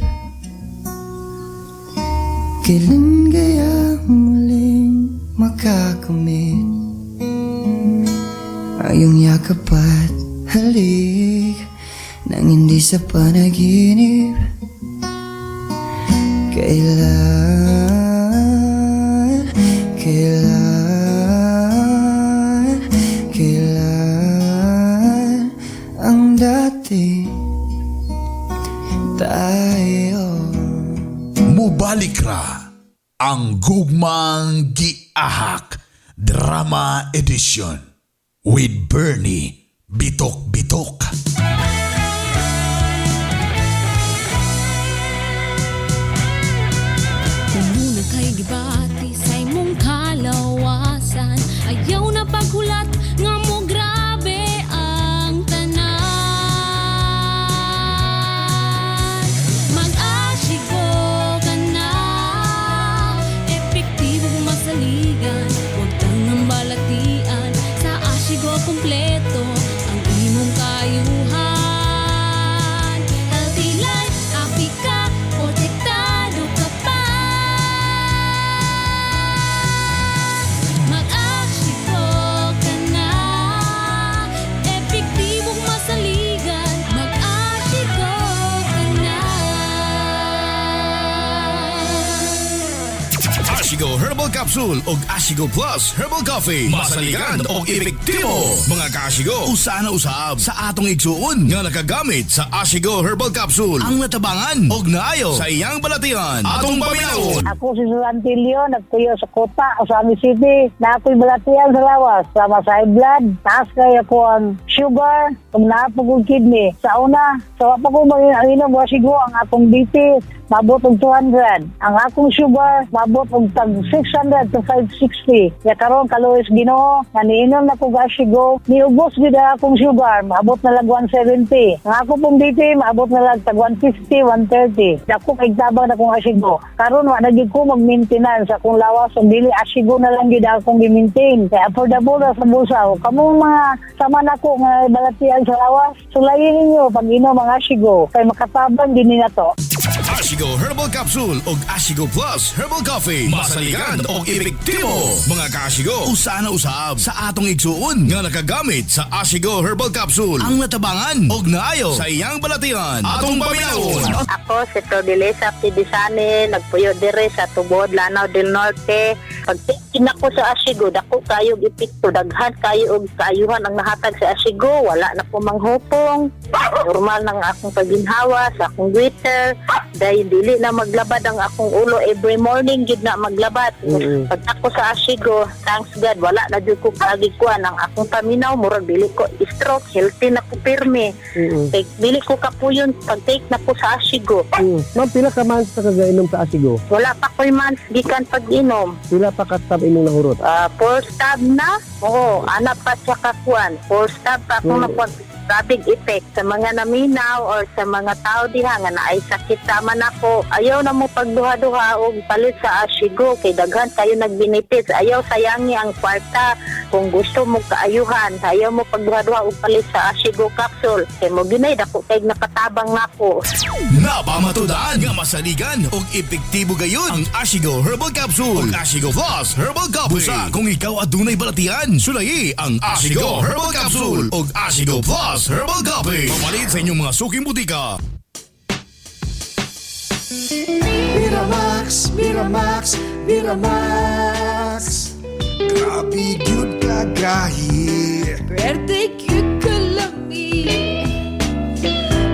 I: Kailan kaya muling makakamit Ang iyong yakap at halik nang hindi sa panaginip. Kailan, kailan, kailan ang dati tayo?
A: Mubalik ra ang Gugmang Giahak Drama Edition with Bernie Bitok Bitok.
B: Kung kay gibati sa imong kalawasan, ayaw na paghulat nga mo grabe ang tanan. Mag-Ashigo ka na, epektibo masaligan, huwag tangang balatian. Sa Ashigo kompleto ang imong kayuhan. Healthy life, happy ka, protektado ka pa. Mag-Ashigo ka na, epektibong masaligan. Mag-Ashigo ka na.
C: Ashigo Herbal Capsule og Ashigo Plus Herbal Coffee. Masaligan og epektibo. Mga kaashigo, usa na usab sa atong igsuon nga nakagamit sa Ashigo Herbal Capsule ang natabangan og naayo sa iyang balatian. Atong paminawon.
R: Ako si Susantilio, nagtuyo sa Kota, Ozamiz City. Na ako'y balatian sa lawas. Sama sa high blood, taas kay ako ang sugar, kung naa pa kong kidney. Sa una, sa wa pa ko mag-inom, Ashigo ang akong BP, mabot og 200. Ang akong sugar, mabot og tag 600 to 560. Ya karon kaluoy sa Ginoo, nga niinom na ko Ashigo, niubos gid ang akong sugar, maabot na lag 170. Ang ako pong BP, maabot na lag tag 150, 130. Dako kay tabang na kong Ashigo. Karon wa na gyud ko mag-maintenance akong lawas ug dili Ashigo na lang gyud akong gi-maintain. Kay affordable ra sa bulsa. Kamong mga sama nako nga balatian sa lawas, sulayin ninyo pag inom ang Ashigo kay makatabang din ni nato.
C: Ashigo Herbal Capsule og Ashigo Plus Herbal Coffee. Masaligan og epektibo. Mga kaashigo, usa na usab sa atong igsuon nga nakagamit sa Ashigo Herbal Capsule ang natabangan og naayo sa iyang balatian. Atong paminawon.
S: Ako si Prodelesa Pidisani, nagpuyo dire sa Tubod, Lanao del Norte. Pag ako sa Ashigo, dako kayo og epekto, daghan kayo og kaayuhan ang nahatag sa Ashigo, wala na ko manghupong. Normal nang akong paginhawa sa akong Twitter, dahil dili na maglabad ang akong ulo every morning gid na maglabad. Pag ako sa Ashigo, thanks God, wala na jud ko kagikuan ang akong paminaw, murag dili ko stroke, healthy na ko pirmi. Kay dili ko kapuyon pag take na ko sa Ashigo.
T: Ma'am, pila ka months na kagainom sa Ashigo?
S: Wala pa ko'y months gikan pag-inom.
T: Pila pa ka tab imong nahurot?
S: Four stab na. Oo, ana pa siya kakuan. Four stab pa akong nakuan. Rapid effect sa mga naminaw or sa mga tao diha nga naay sakit sama nako. Ayaw na mo pagduha-duha og palit sa Ashigo kay daghan kayo nagbenefits. Ayaw sayangi ang kwarta kung gusto mo kaayuhan. Ayaw mo pagduha-duha og palit sa Ashigo capsule. Kay mo ginay dako kay nakatabang nako.
C: Napamatudaan nga masaligan og epektibo gayon ang Ashigo Herbal Capsule ug Ashigo Plus Herbal Coffee. Busa kung ikaw adunay balatian, sulayi ang Ashigo Herbal Capsule ug Ashigo Plus Herbal Coffee. Pamalit sa inyong mga suking butika.
H: Miramax, Miramax, Miramax. Grabe gyud kagahi.
O: Pwerte gyud kalami.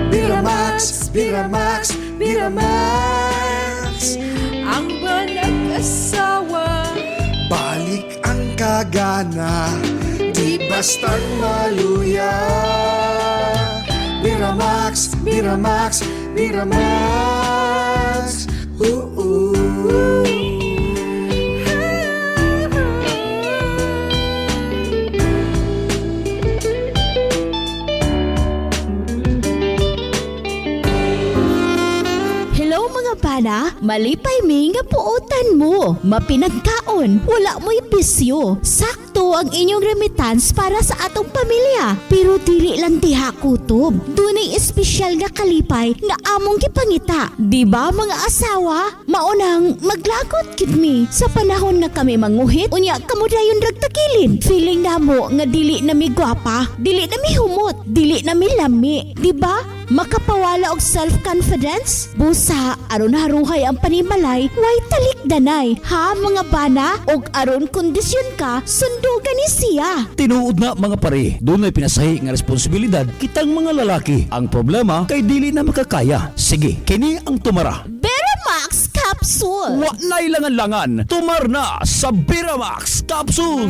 H: Miramax, Miramax, Miramax.
O: Ang banag-asawa.
H: Balik ang kagana, di bastang maluya. Miramax, Miramax, Miramax. Ooh.
J: Hello mga Bana, malipay mi nga puotan mo. Mapinagkaon, wala mo'y bisyo. Sakto ang inyong remittance para sa atong pamilya. Pero dili lang diha kutob. Dunay espesyal nga kalipay nga among gipangita. Di ba mga asawa? Maunang maglagot gid mi sa panahon nga kami manguhit, unya kamo dayon rag tagilid. Feeling namo nga dili na mi gwapa, dili na mi humot, dili na mi lami. Di ba? Makapawala og self-confidence? Busa, aron haruhay ang panimalay, way talikdanay. Ha mga bana? Og aron kondisyon ka, sundugan ni siya.
K: Tinuod na mga pare, dunay pinasahi nga responsibilidad kitang mga lalaki. Ang problema kay dili na makakaya. Sige, kini ang tumara.
J: Beramax Capsule.
K: Wa na'y langan-langan, tumar na sa Beramax Capsule.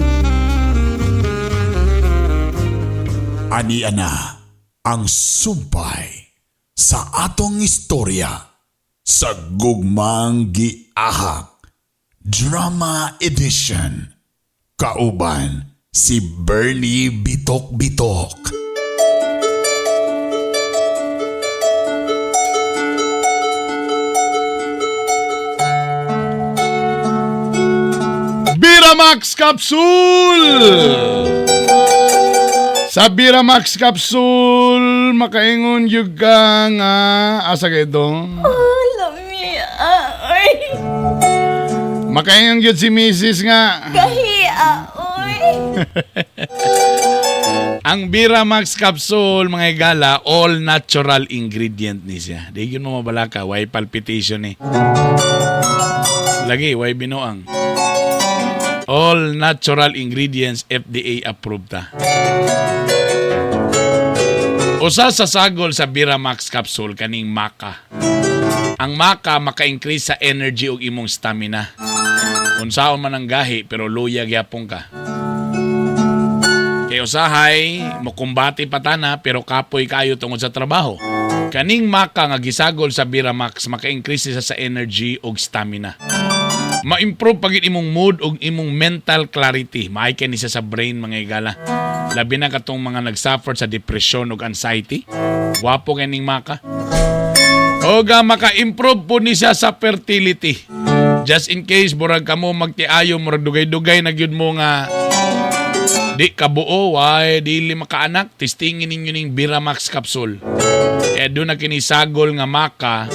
A: Ani ana ang sumpay sa atong istorya sa Gugmang Giahak Drama Edition, kauban si Bernie Bitok Bitok.
M: Biramax Capsule! Sa Biramax Capsule, makaingon yun ka nga asa kay ito?
O: Oh, lami. Oy.
M: Makaingon yun si Mrs. nga.
O: Gahi, oy.
N: Ang Biramax Capsule, mga igala, all natural ingredient ni siya. Di yun mo mabalaka, way palpitation ni. Lagi, way binuang. All natural ingredients, FDA approved ta. Usa sa sagol sa Biramax Capsule kaning maca. Ang maca maka-increase sa energy ug imong stamina. Unsaon man ang gahi pero luya gyapon ka. Kay usahay mokumbate pa tana pero kapoy kayo tungod sa trabaho. Kaning maca nga gisagol sa Biramax maka-increase siya sa energy ug stamina. Ma-improve pagid imong mood ug imong mental clarity. Maay kay ni siya sa brain, mga igala. Labi na katong mga nag-suffer sa depression ug anxiety. Wapo kay ning maca. Og maka-improve po ni siya sa fertility. Just in case murag kamo magtiayo, murag dugay-dugay na gyud mo nga di kabuo, way dili makaanak, testingin ninyo ning Biramax Capsule. Kaya doon na kinisagol nga maca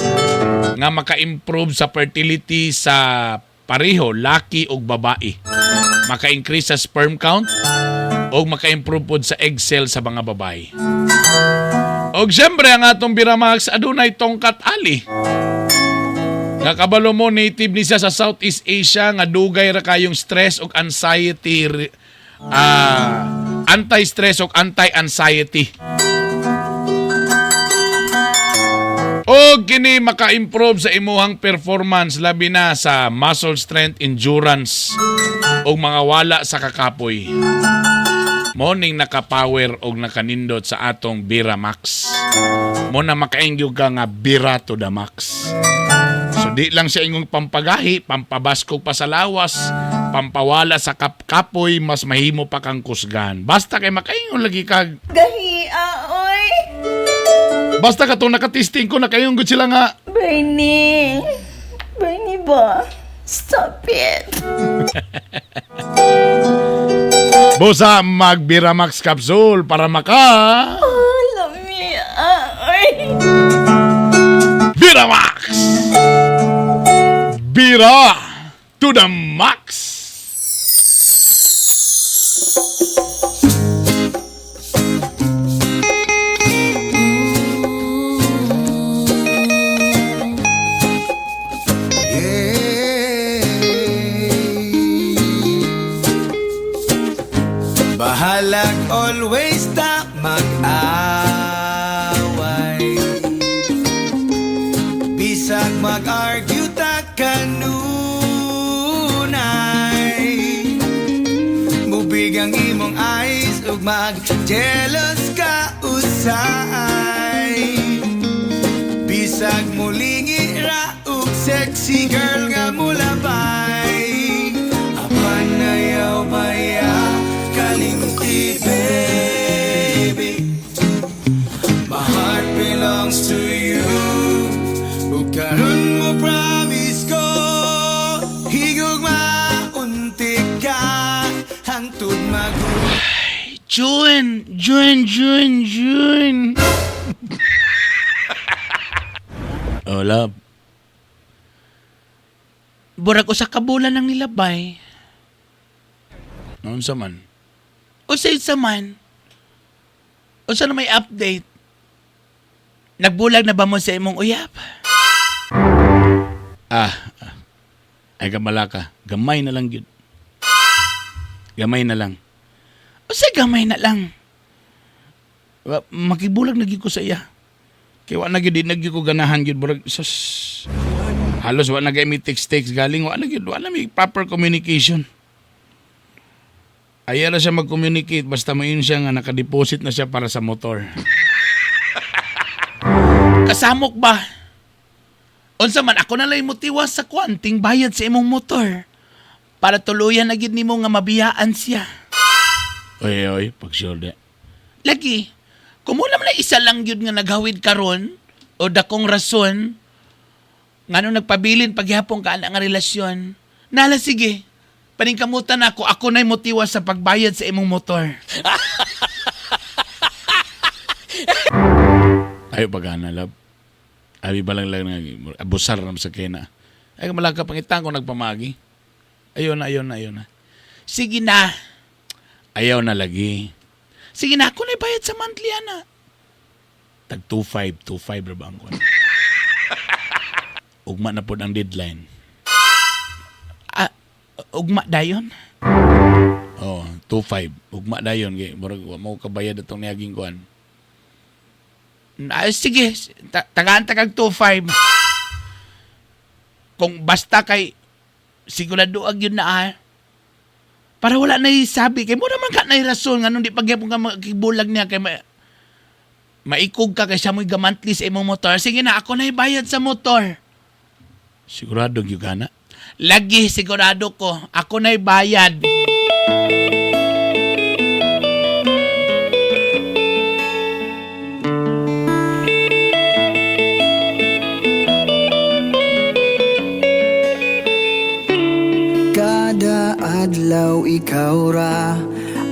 N: nga maka-improve sa fertility sa pareho, laki og babae. Maka-increase sa sperm count o maka-improve pod sa egg cell sa mga babae. Og siyempre ang atong Biramax adunay tongkat ali. Nga kabalo mo, native ni siya sa Southeast Asia nga dugay ra kayong stress ug anxiety, anti-stress ug anti-anxiety. O kini maka-improve sa imuhang performance, labi na sa muscle strength, endurance ug mga wala sa kakapoy. Morning naka-power og nakanindot sa atong Biramax. Mo na makaingyog ka nga Bira to the max. So di lang siya ingong pampagahi, pampabaskog pa sa lawas, pampawala sa kapoy, mas mahimo pa kang kusgan. Basta kay makaingon lagi kag
O: Gahi, oy.
M: Basta katong nakatisting ko, nakaingon gud sila nga
O: Bernie. Bernie ba? Stop it.
M: Busa mag Biramax Capsule para maka
O: Oh, lami, oy.
M: Biramax! Bira to the max!
H: Bahalag always ta mag-away, bisag mag-argue ta kanunay. Mubig ang imong eyes ug mag-jealous ka usay. Bisag mulingi ra ug sexy girl nga mulabay. Apan ayaw baya kalimti, baby. My heart belongs to you. Ug karon mo
Q: June, June, June, June.
N: Oh, love.
Q: Burag usa ka bulan ang nilabay.
N: Unsa man?
Q: Usa isa man. Usa na may update. Nagbulag na ba mo sa imong uyab?
N: Ah, ah. Ay kamalaka. Gamay na lang gyud. Gamay na lang.
Q: Usa gamay na lang.
N: Makibulag na gyud ko sa iya. Kay wa na gyud, di na gyud ko ganahan gyud, murag sus. Halos wa na kay mi text text galing, wa na gyud, wa na mi proper communication. Ayaw na siya mag-communicate basta mayon siya nga naka-deposit na siya para sa motor.
Q: Kasamok ba? Unsa man ako na lang motiwas sa kwanting bayad sa imong motor. Para tuluyan na gid nimo nga mabiyaan siya.
N: Oy oy, pag sure de.
Q: Lagi, kumuna man na isa lang yun nga naghawid karon o dakong rason ngano nagpabilin paghihapon ka ana nga relasyon. Nala sige. Paningkamutan ako, ako na'y motiwa sa pagbayad sa imong motor.
N: Ayo pagana love. Abi ba lang lang abusar na sa kena. Ay kamalaka pangitan ko nagpamagi. Ayaw na, ayaw na, ayaw na.
Q: Sige na.
N: Ayaw na lagi.
Q: Sige na, ako na'y bayad sa monthly, ana.
N: Tag 2.5, 2.5 ra ba ang kuwan? Ugma na pod ang deadline.
Q: Ah, ugma dayon?
N: Oh, 2.5. Ugma dayon kay murag wa mo kabayad atong niaging kuan.
Q: Ah, sige, tagaan tagag 2.5. Kung basta kay sigurado ag yun na ah. Para wala na sabi kay mo naman ka na rason nganong di pagyapon ka makibulag niya kay maikog ka kay siya mo'y gamantli sa imong motor. Sige na, ako na bayad sa motor.
N: Sigurado gyud ka na?
Q: Lagi, sigurado ko. Ako na bayad.
I: Kada adlaw ikaw ra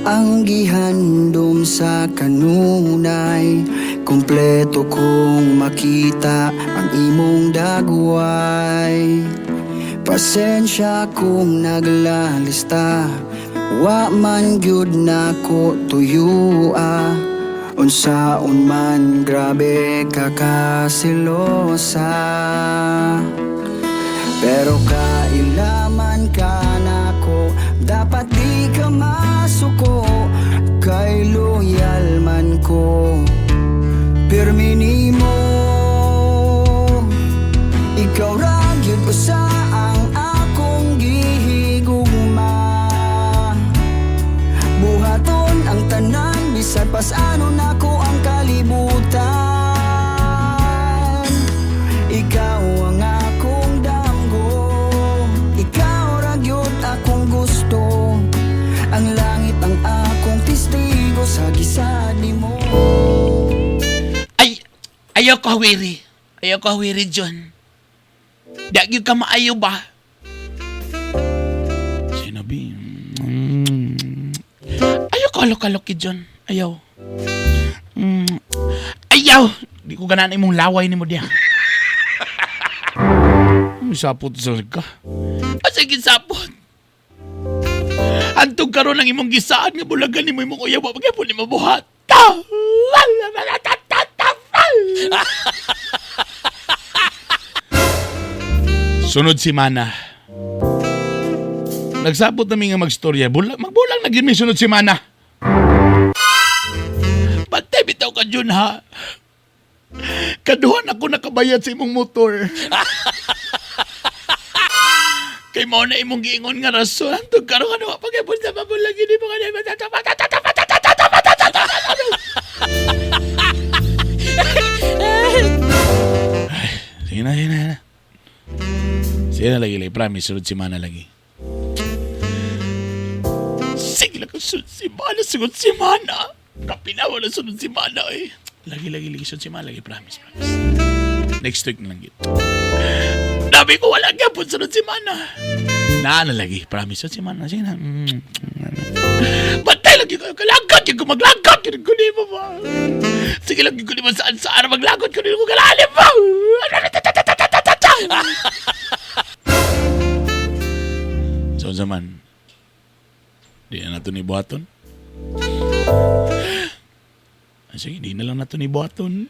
I: ang gihandom sa kanunay. Kumpleto kong makita ang imong dagway. Pasensya kung naglalista, wa man gyud nako tuyua. Unsaon man grabe ka kasilosa. Pero kailaman ka nako, dapat di ka masuko. Kay loyal man ko, pirmi nimo. Ikaw ra gyud usa ang akong gihigugma. Buhaton ang tanan, bisan pas-ano nako ang kalibutan. Ikaw ang akong damgo, ikaw ra gyud akong gusto. Ang langit ang akong testigo sa gisad nimo.
Q: Ay, ayaw ko hawiri. Ayaw ko hawiri, John. Di gyud ka maayo ba?
N: Sinabi.
Q: Ayaw ko alok-alok, John. Ayaw. Ayaw! Di ko ganaan imong laway nimo diya.
N: Sapot sa ka.
Q: Asa gisapot? Antog karon ang imong gisaan nga bulagan nimo imong uyab, wa magyapon nimo buhat.
N: Sunod si Mana. Nagsabot nami nga magstorya. Magbulang na gyud mi sunod si Mana.
Q: Bantay bitaw ka Jun ha.
A: Kaduhan ako nakabayad sa imong motor.
Q: Kay mao na imong giingon nga rason. Antog karon ano pagyapon sa mabulag ini mo kanay.
N: Sige na, sige na, sige na. Sige na lagi, lagi. Promise, sunod si Mana lagi.
Q: Sige lang, sunod si Mana, sunod si Mana. Kapinawa na sunod si Mana eh.
N: Lagi, lagi, lagi, sunod si Mana lagi. Promise, promise. Next week na lang yun.
Q: Dami ko wala gyapon sunod si Mana.
N: Naa na lagi. Promise, sunod si Mana. Sige na.
Q: Bantay lagi ko, kalagkot yung maglagkot yun ko nimo ba? Sige lang ko nimo saan saan maglagkot ko nimo kalalim ba? So zaman, di na nato ni buhaton. Sige, di na lang nato ni buhaton.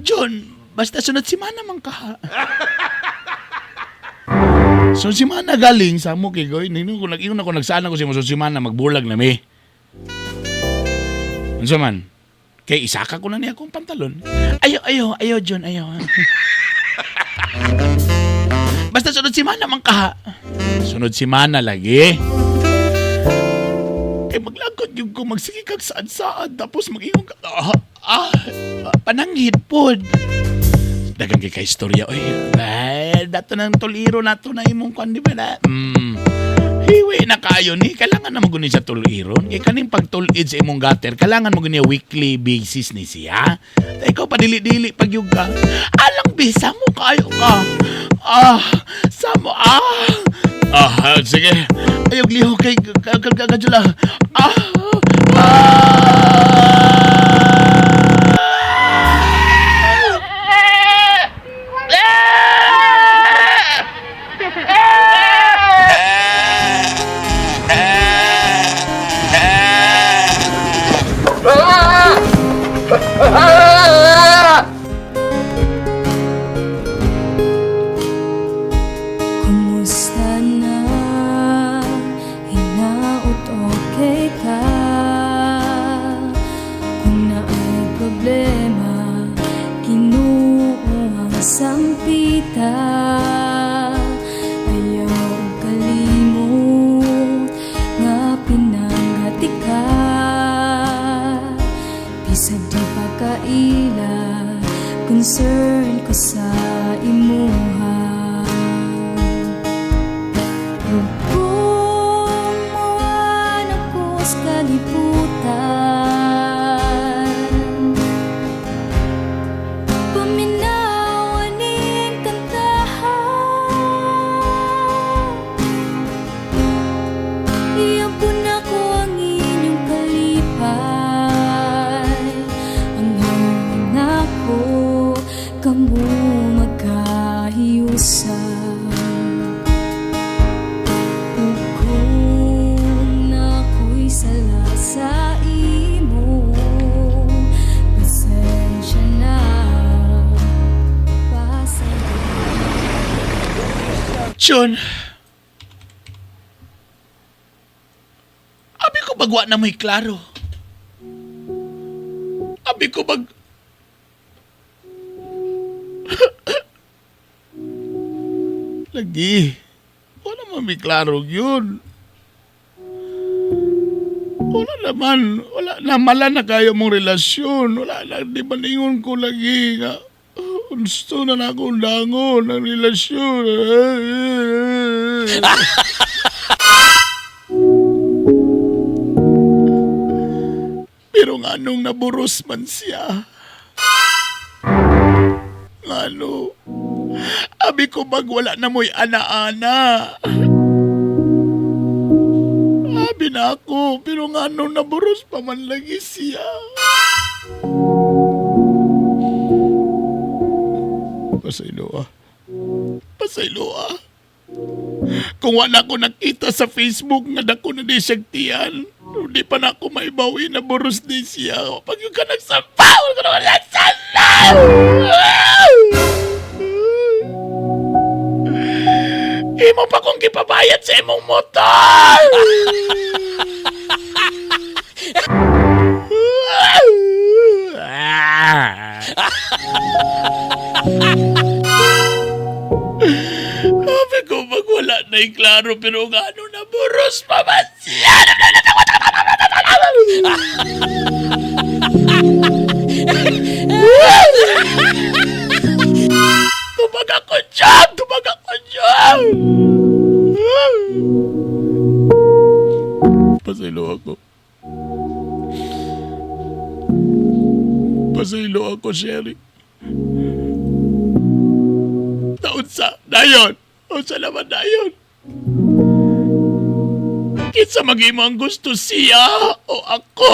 Q: John, basta sunod si Mana man ka. So si Mana galing sa mo kay Goy, nino ko nag-ingon ako nagsana ko si mo so si Mana magbulag na mi. Unsa man? Kay isaka ko na niya akong pantalon. Ayo, ayo, ayo John, ayo. Basta sunod si Mana man ka. Sunod si Mana lagi. Kay maglagod yung ko magsige kag saan-saan tapos mag-ingon ka. Pananghid pod. Dagang kay ka istorya oy. Ay, dato ng tuliro nato na imong kwan di ba na? Hiwi na kayo ni kailangan na maguni sa tuliron. Kay kaning pagtulid sa imong gutter, kailangan mo guni weekly basis ni siya. Ta ikaw padili-dili pag yug ka. Alang bisa mo kayo ka. Ah, samo ah. Ah, sige. Ayog liho kay kajula. Ah.
B: Kumusta na? Hinaot okay ka? Kung naay problema, Ginoo ang sampita. Ayaw kalimot nga pinanggati ka. Bisag di pa kaila, concern ko sa imuha. Ug kung mawan ako sa kalibutan, paminaw aning kantahan. Iyampun ako ang inyong kalipay. Ang hangin ako, kamo magkahiusan. Ug kung ako'y sala sa imo, pasensya na. Pasensya.
Q: John. Abi ko bagwa na may klaro. Abi ko bag... Lagi. Wala man may klaro yun. Wala naman. Wala na. Mala na kayo mong relasyon. Wala na. Di ba ningon ko lagi nga. Gusto na na akong dangon ang relasyon. Pero nga nung naburos man siya. Ngano? Abi ko bag wala na mo'y ana-ana. Abi na ako, pero nga nung naburos pa man lagi siya. Pasaylo ah. Pasaylo ah. Kung wala ko nakita sa Facebook nga dako na di siyang tiyan, hindi pa na ako maibawi na buros di siya. Pag yung ka nagsampaw, ko naman nagsampaw! Imo pa kong gipabayad sa imong motor! Sabi ko pag wala na yung klaro pero nga ano na buros pa man siya. Tubag ako dyan! Tubag ako dyan! Pasaylo ako. Pasaylo ako, Sherry. Taon sa dayon. Unsa naman dayon.
N: Kinsa magimo ang gusto, siya o ako?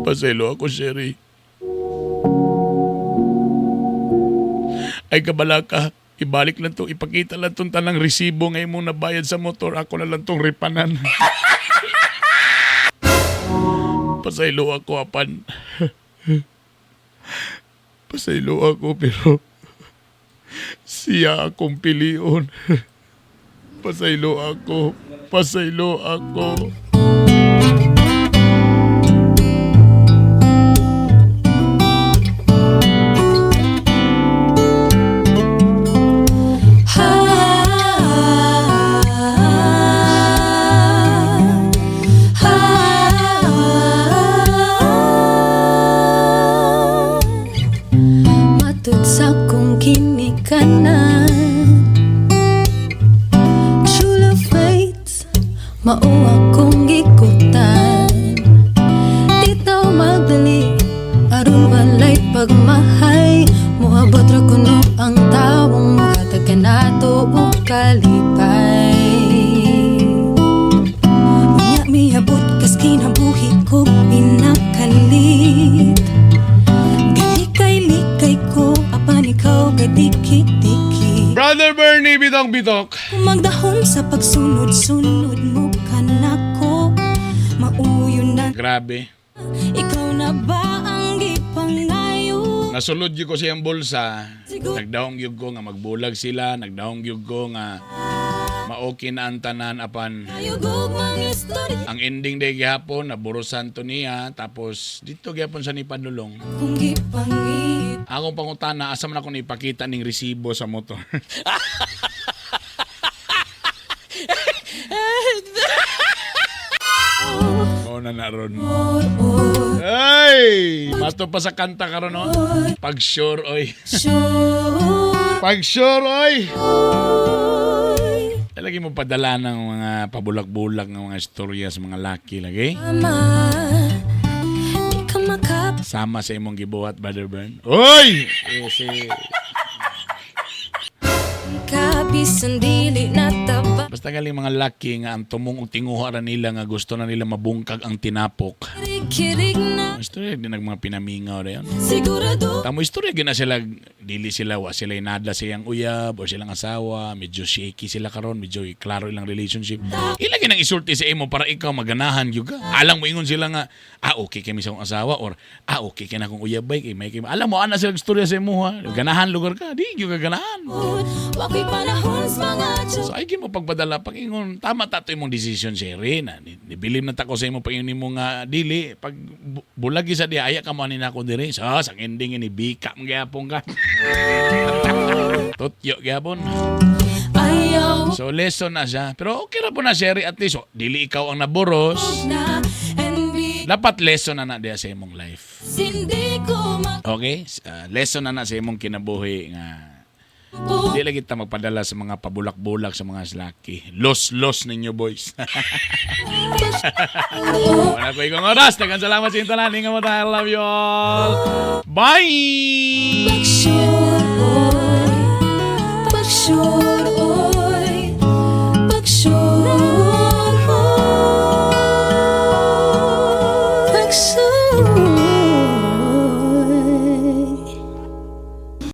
N: Pasaylo ako, Sherry. Ay kabala ka, ibalik lang to, ipakita lang tong tanang resibo nga imong nabayad sa motor, ako na lang tong ripanan. Pasaylo ako, apan. Pasaylo ako, pero siya akong pilion. Pasaylo ako, pasaylo ako.
B: Matud sa kong kinikanan, true love faith, mao akong gikutan. Di tao magdali aron walay pagmahay. Moabot ra kuno ang tawong mohatag kanato og kalipay. Unya miabot kas kinabuhi ko pinakalit. Galikay-likay ko apan ikaw gadikit-dikit.
M: Brother Bernie, bitong bitok.
B: Kung magdahom sa pagsunod-sunod mo kanako, mauyo na.
N: Grabe.
B: Ikaw na ba ang gipangayo?
N: Nasulod gyud ko sa iyang bulsa. Nagdahong gyud ko nga magbulag sila, nagdahong gyud ko nga maoki na ang tanan apan
B: Ayugog mga istorya
N: ang ending day gihapon naburusan to niya, tapos dito gihapon sa Nipadulong.
B: kung gipangit.
N: Akong pangutana, asa man ako ipakita ning resibo sa motor? Mao na na ron. Ay! Mato pa sa kanta karon, no? Pag sure, oy. Pag sure, oy. Lagi mo padala ng mga pabulak-bulak ng mga istorya sa mga laki lagi.
B: Ama, di ka makap
N: Sama sa imong gibuhat, Brother Bern. Oy! Eh, si
B: Kabisan dili na taba.
N: Basta galing mga laki nga ang tumong og tinguha ra nila nga gusto na nila mabungkag ang tinapok.
B: Kirig na
N: Istorya din nag mga pinamingaw ra yun.
B: sigurado.
N: Tamo istorya gina sila, dili sila, wa sila inadla sa iyang uyab or silang asawa, medyo shaky sila karon, medyo klaro ilang relationship. Ila ginang isulti sa imo para ikaw maganahan gyud ka. Alang mo ingon sila nga okay kami sa akong asawa or okay kay na akong uyab bay kay may kay. Alam mo ana sila istorya sa imo ha. Ganahan lugar ka, di gyud ka ganahan.
B: Wako'y panahon sa mga
N: So ay mo pagpadala pag ingon tama ta to imong decision, Sherry, na nibilib na ta ko sa imo pag ingon nimo nga dili pag bulagi sa diya aya ka mo ani nako diri. So sa ending ini bika man gyapon ka. Tutyo gyapon.
B: Ayaw
N: So lesson na siya. Pero okay ra po na, Sherry, at least oh, dili ikaw ang naboros.
B: na and be
N: Dapat lesson na na diya sa imong life.
B: Hindi ko
N: Okay? Lesson na na sa imong kinabuhi nga di lagi ta magpadala sa mga pabulak-bulak sa mga laki. Los-los ninyo, boys. Wala ko ikong oras. Daghang salamat sa inyo tanan. Ingat mo tayo. I love you all. Bye!
B: Sure.